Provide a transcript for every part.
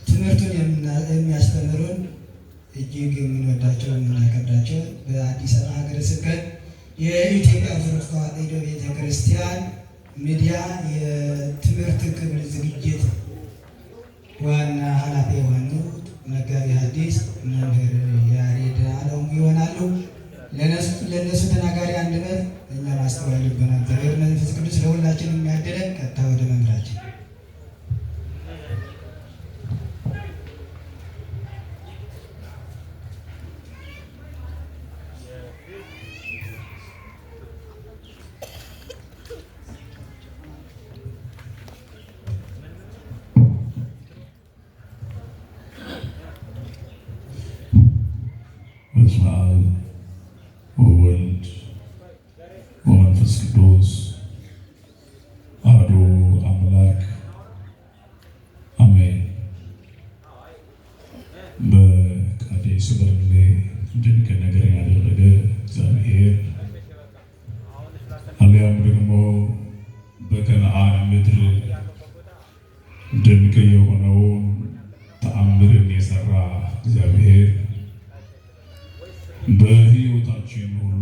ትምህርቱን የሚያስተምሩን እጅግ የምንወዳቸው የምናከብራቸው በአዲስ አበባ ሀገረ ስብከት የኢትዮጵያ ኦርቶዶክስ ተዋሕዶ ቤተ ክርስቲያን ሚዲያ የትምህርት ክፍል ዝግጅት ዋና ኃላፊ የሆኑት መጋቢ ሐዲስ መምህር ያሬድ አለሙ ይሆናሉ። ለእነሱ ተናጋሪ አንደበት እኛ ማስተዋል ልቦና እግዚአብሔር መንፈስ ቅዱስ ለሁላችን የሚያደለን። ቀጥታ ወደ መምህራችን። በስመ አብ ወወልድ ወመንፈስ ቅዱስ አሐዱ አምላክ አሜን። በቃዴስ በርኔ ድንቅ ነገር ያደረገ እግዚአብሔር አልያም ደግሞ በከነዓን ምድር ድንቅ የሆነውን ተአምርን የሰራ እግዚአብሔር በሕይወታችን ሁሉ፣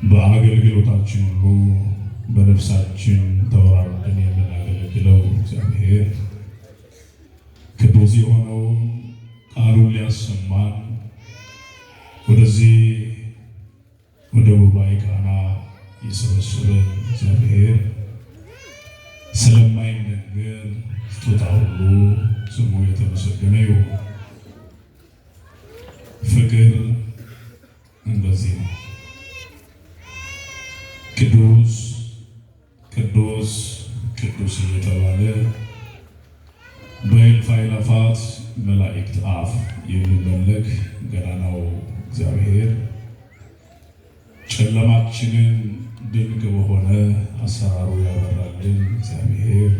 በአገልግሎታችን ሁሉ፣ በነፍሳችን ተወራርደን የምናገለግለው እግዚአብሔር ቅዱስ የሆነውን ቃሉን ሊያሰማን ወደዚህ ወደ ጉባኤ ቃና የሰበሰበን እግዚአብሔር ስለማይነገር ስጦታ ሁሉ ስሙ የተመሰገነ ይሁን። ፍቅር እንደዚህ ነው። ቅዱስ ቅዱስ ቅዱስ እየተባለ በእልፍ አእላፋት መላእክት አፍ የሚመለክ ገናናው እግዚአብሔር ጨለማችንን ድንቅ በሆነ አሰራሩ ያበራልን እግዚአብሔር፣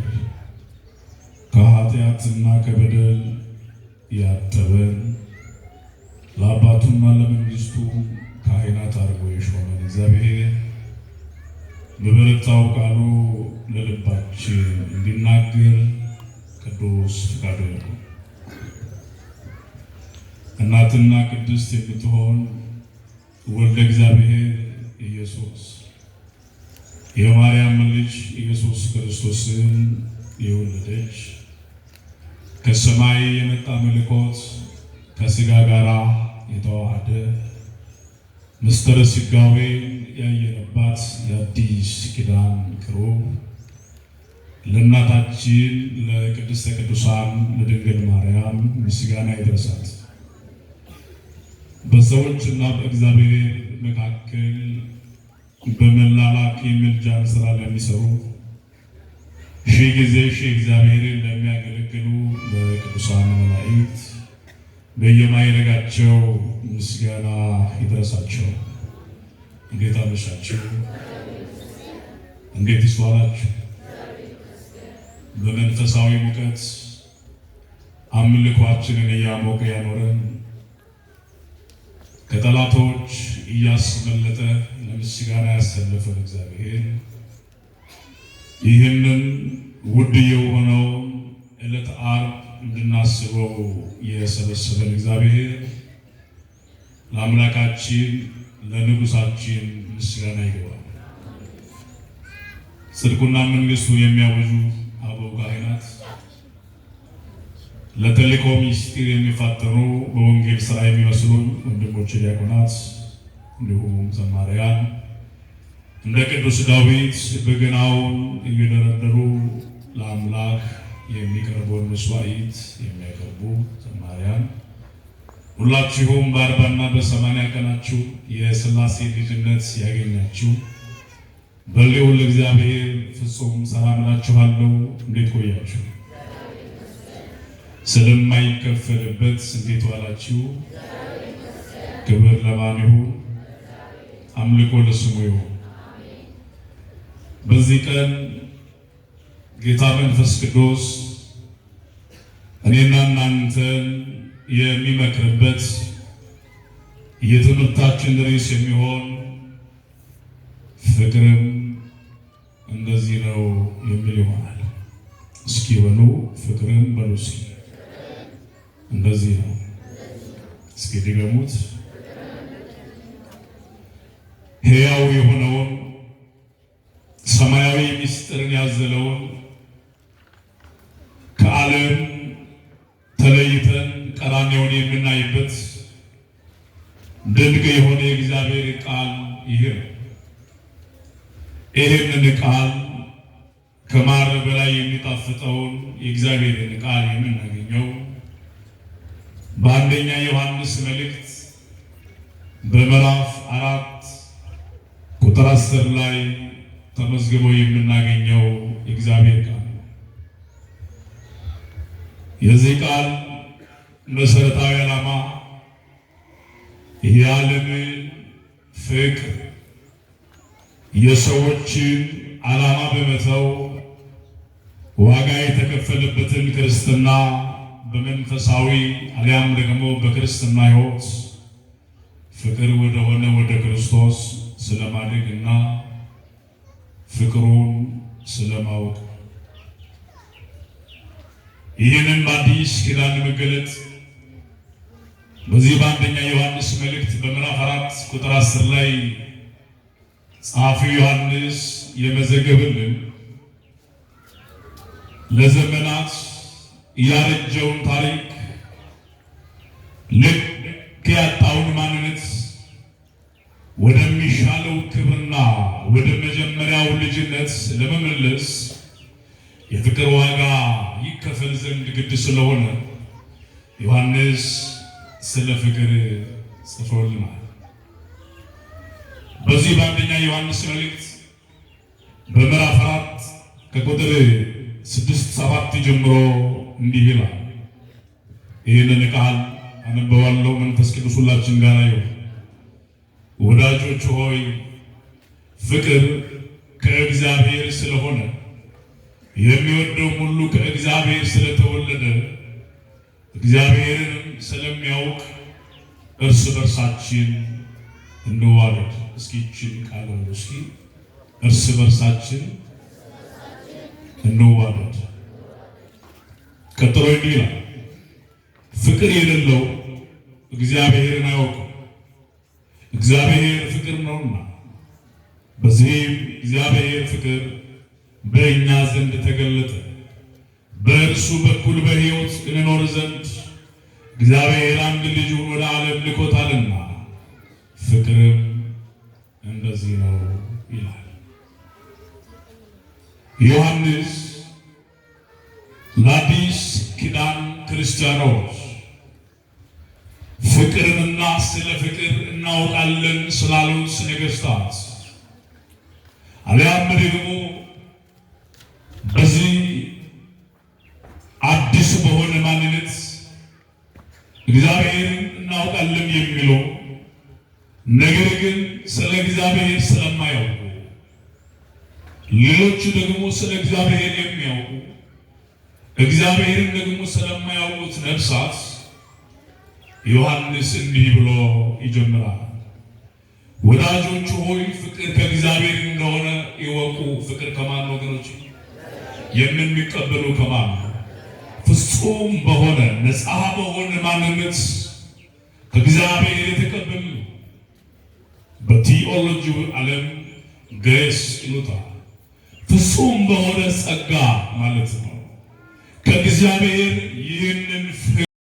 ከኃጢአትና ከበደል ያጠበን፣ ለአባቱና ለመንግስቱ ካህናት አድርጎ የሾመን እግዚአብሔር በበረታው ቃሉ ለልባችን እንዲናገር ቅዱስ ፍቃዱ ይሁን። እናትና ቅድስት የምትሆን ወልደ እግዚአብሔር ኢየሱስ የማርያም ልጅ ኢየሱስ ክርስቶስን የወለደች፣ ከሰማይ የመጣ መለኮት ከስጋ ጋር የተዋሃደ ምስጢረ ሥጋዌን ያየነባት የአዲስ ኪዳን ክሩብ ለእናታችን ለቅድስተ ቅዱሳን ለድንግል ማርያም ምስጋና ይድረሳት። በሰዎችና በእግዚአብሔር መካከል በመላላክ የምልጃን ስራ ለሚሰሩ፣ ሺህ ጊዜ ሺህ እግዚአብሔርን ለሚያገለግሉ ለቅዱሳን መላእክት በየማዕረጋቸው ምስጋና ይድረሳቸው። እንዴት አመሻችሁ? እንዴት ይስዋላችሁ? በመንፈሳዊ ሙቀት አምልኳችንን እያሞቀ ያኖረን፣ ከጠላቶች እያስመለጠ ለምስጋና ያሰለፈን እግዚአብሔር ይህንን ውድ የሆነውን ዕለት ዓርብ እንድናስበው የሰበሰበን እግዚአብሔር ለአምላካችን ለንጉሳችን ምስጋና ይገባል። ጽድቁና መንግስቱ የሚያወጁ አበው ካህናት፣ ለተልእኮ ምስጢር የሚፋጠኑ በወንጌል ስራ የሚመስሉ ወንድሞች ዲያቆናት፣ እንዲሁም ዘማሪያን፣ እንደ ቅዱስ ዳዊት በገናውን እየደረደሩ ለአምላክ የሚቀርበውን መስዋዕት የሚያቀርቡ ዘማሪያን፣ ሁላችሁም በ40ና በ80 ቀናችሁ የሥላሴ ልጅነት ያገኛችሁ በልዑል እግዚአብሔር ፍጹም ሰላም እላችኋለሁ። እንዴት ቆያችሁ? ስለማይከፈልበት እንዴት ዋላችሁ? ክብር ለማን ይሁን? አምልኮ ለስሙ ይሁን። በዚህ ቀን ጌታ መንፈስ ቅዱስ እኔና እናንተን የሚመክርበት የትምህርታችን ርዕስ የሚሆን ፍቅርም እንደዚህ ነው የሚል ይሆናል። እስኪ በሉ ፍቅርን በሉ እስኪ። እንደዚህ ነው። እስኪ ድገሙት። ሕያው የሆነውን ሰማያዊ ምስጢርን ያዘለውን ከዓለም ተለይተን ቀራንዮን የምናይበት ድንቅ የሆነ የእግዚአብሔር ቃል ይህ ነው። ይህንን ቃል ከማር በላይ የሚጣፍጠውን የእግዚአብሔርን ቃል የምናገኘው በአንደኛ ዮሐንስ መልእክት በምዕራፍ 4 ቁጥር 10 ላይ ተመዝግቦ የምናገኘው የእግዚአብሔር ቃል ነው። የዚህ ቃል መሰረታዊ ዓላማ የዓለምን ፍቅር የሰዎችን ዓላማ በመተው ዋጋ የተከፈለበትን ክርስትና በመንፈሳዊ አሊያም ደግሞ በክርስትና ሕይወት ፍቅር ወደሆነ ወደ ክርስቶስ ስለማደግ እና ፍቅሩን ስለማወቅ ይህንን በአዲስ ኪዳን መገለጥ በዚህ በአንደኛ ዮሐንስ መልእክት በምዕራፍ 4 ቁጥር 10 ላይ ጸሐፊው ዮሐንስ የመዘገብልን ለዘመናት ያረጀውን ታሪክ ልክ ያጣውን ማንነት ወደሚሻለው ክብርና ወደ መጀመሪያው ልጅነት ለመመለስ የፍቅር ዋጋ ይከፈል ዘንድ ግድ ስለሆነ ዮሐንስ ስለ ፍቅር ጽፎልናል። በዚህ በአንደኛ ዮሐንስ መልእክት በምዕራፍ 4 ከቁጥር 6 7 ጀምሮ እንዲህ ይላል። ይህንን ቃል አነበዋለሁ። መንፈስ ቅዱስ ሁላችን ጋር ይሁን። ወዳጆች ሆይ ፍቅር ከእግዚአብሔር ስለሆነ የሚወደው ሁሉ ከእግዚአብሔር ስለተወለደ እግዚአብሔርንም ስለሚያውቅ እርስ በርሳችን እንዋደድ። እስኪ ይህችን ቃል በሉ እስኪ፣ እርስ በርሳችን እንዋደድ። ቀጥሎ እንዲህ ይላል፣ ፍቅር የሌለው እግዚአብሔርን አያውቅም፣ እግዚአብሔር ፍቅር ነውና። በዚህም እግዚአብሔር ፍቅር በእኛ ዘንድ ተገለጠ፣ በእርሱ በኩል በሕይወት እንኖር ዘንድ እግዚአብሔር አንድ ልጁን ወደ ዓለም ልኮታልና ፍቅርም እንደዚህ ነው ይላል። ዮሐንስ ለአዲስ ኪዳን ክርስቲያኖች ፍቅርንና ስለ ፍቅር እናውቃለን ስላሉት ነገሥታት አሊያም ደግሞ በዚህ አዲስ በሆነ ማንነት እግዚአብሔርን እናውቃለን የሚለው ነገር ግን ስለ እግዚአብሔር ስለማያውቁ ሌሎቹ ደግሞ ስለ እግዚአብሔር የሚያውቁ እግዚአብሔርን ደግሞ ስለማያውቁት ነፍሳት ዮሐንስ እንዲህ ብሎ ይጀምራል። ወዳጆቹ ሆይ ፍቅር ከእግዚአብሔር እንደሆነ ይወቁ። ፍቅር ከማን ወገኖች? የምንቀበሉ ከማን? ፍጹም በሆነ ነፃ በሆነ ማንነት ከእግዚአብሔር የተቀበሉ በቲኦሎጂው ዓለም ግሬስ ይሉታል። ፍጹም በሆነ ጸጋ ማለት ነው። ከእግዚአብሔር ይህንን